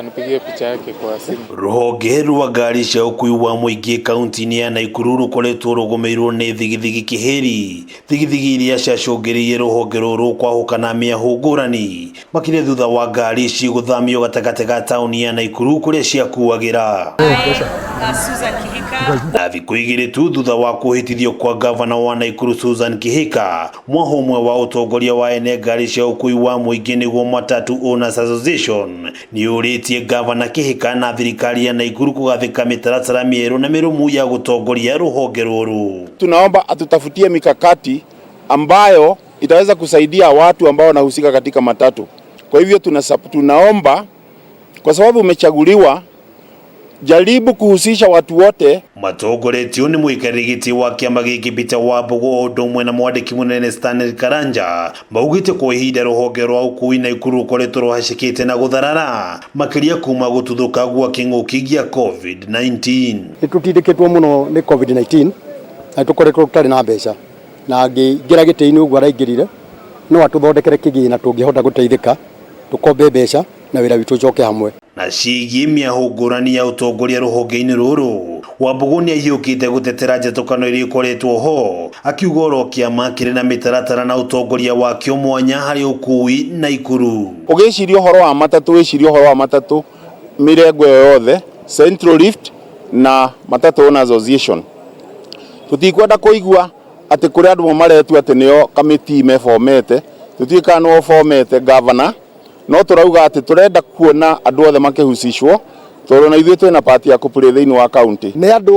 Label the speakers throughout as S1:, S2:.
S1: Nipigie picha yake kwa simu.
S2: Rũhonge rwa ngari cia ũkui wa mũingĩ kaunti-inĩ ya Naikuru rũkoretwo rũgũmĩirwo nĩ thigithigi kĩhĩri, thigithigi iria ciacũngĩrĩirie rũhonge rũrũ kwahũkana mĩahũ ngũrani makĩria thutha wa ngari ici gũthamio gatagatĩ ga taũni ya Naikuru kũrĩa ciakuagĩra.
S3: Susan Kihika.
S2: Na thikũ igĩrĩ tu thutha wa kũhĩtithio kwa gavana wa Naikuru Susan Kihika, mwaho ũmwe wa ũtongoria wa ene ngari cia ũkui wa mũingĩ nĩguo Matatu Owners Association nĩ ũrĩtie gavana Kihika na thirikari ya Naikuru kũgathĩka mĩtaratara mĩerũ na mĩrũmu ya gũtongoria rũhonge rũrũ.
S4: Tunaomba atutafutie mikakati ambayo itaweza kusaidia watu ambao wanahusika katika matatu. Kwa hivyo tunaomba kwa sababu umechaguliwa, jaribu kuhusisha watu wote.
S2: Matongoretio nĩ mũikarĩri gĩtĩ wa kĩama gĩkĩ Peter Wambugu o ũndũ ũmwe na mwandĩki mũnene Stanley Karanja maugĩte kwa ihinda rũhonge rwa ũkui Naikuru rũkoretwo rũhacĩkĩte na gũtharara makĩria kuma gũtuthũka gwa kĩng'ũki gĩa COVID-19.
S5: Nĩ tũtindĩkĩtwo mũno nĩ COVID-19 na tũkoretwo tũtarĩ na mbeca, na angĩingĩra gĩtĩ-inĩ ũguo araingĩrire no atũthondekere kĩgĩna tũngĩhota gũteithĩka tũkombe mbeca na wĩra witũ ũcoke hamwe.
S2: Na ciĩgiĩ mĩahũ ngũrani ya ũtongoria rũhonge-inĩ rũrũ, Wambugu nĩ ahiũkĩte gũtetera njatũkano iria ikoretwo ho akiuga oro kĩama kĩrĩ na mĩtaratara na ũtongoria wakĩo mwanya harĩ ũkui Naikuru.
S4: Ũgĩciria ũhoro wa matatũ, wĩcirie ũhoro wa matatũ mĩrengo ĩyo yothe, Central Rift na Matatu Owners Association. Tũtikwenda kũigua atĩ kũrĩ andũ maretua atĩ nĩo kamĩtii mebomete, tũtiũĩ kana nĩo ũbomete governor, no tũrauga atĩ tũrenda kuona andũ othe makĩhusishwo tondũ na ithuĩ twĩna part ya kũplay thĩinĩ wa county.
S6: Nĩ andũ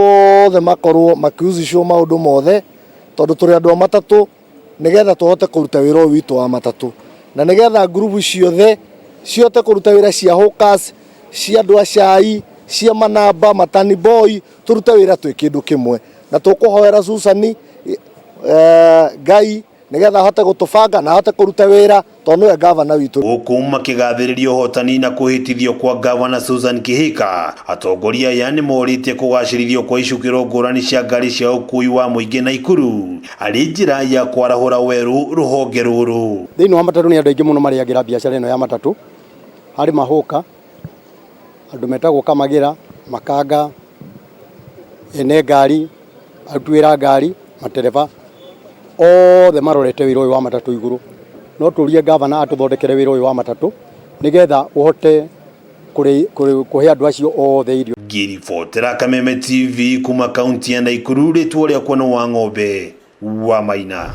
S6: othe makorwo makĩhusishwo maũndũ mothe tondũ tũrĩ andũ a matatũ nĩgetha tũhote kũruta wĩra ũyũ witũ wa matatũ, na nĩgetha ngurubu ciothe cihote kũruta wĩra cia hawkers, cia andũ a cai, cia manamba, matani boy, tũrute wĩra twĩ kĩndũ kĩmwe, na tũkũhoera Susan Ngai nĩgetha ahote gũtũbanga na ahote kũruta wĩra tondũ nĩwe gavana witũ.
S2: Gũkũ makĩgathĩrĩria ũhotani na kũhĩtithio kwa gavana Susan Kihika, atongoria aya nĩ morĩtie kũgacĩrithio kwa icukĩro ngũrani cia ngari cia ũkui wa mũingĩ Naikuru arĩ njĩra ya kwarahũra werũ rũhonge rũrũ.
S5: Thĩinĩ wa matatũ nĩ andũ aingĩ mũno marĩagĩra biacara ĩno ya matatũ, harĩ mahũka, andũ metagwo kamagĩra, makanga, ene ngari, aruti wĩra ngari, matereba, othe marorete wĩra ũyũ wa matatũ igũrũ. No tũrie gavana atũthondekere wĩra ũyũ wa matatũ nĩgetha ũhote kũhe andũ acio othe irio.
S2: Ngĩribotera Kameme TV kuma kaunti ya Naikuru, rĩtwa rĩakwa nĩ Wang'ombe wa Maina.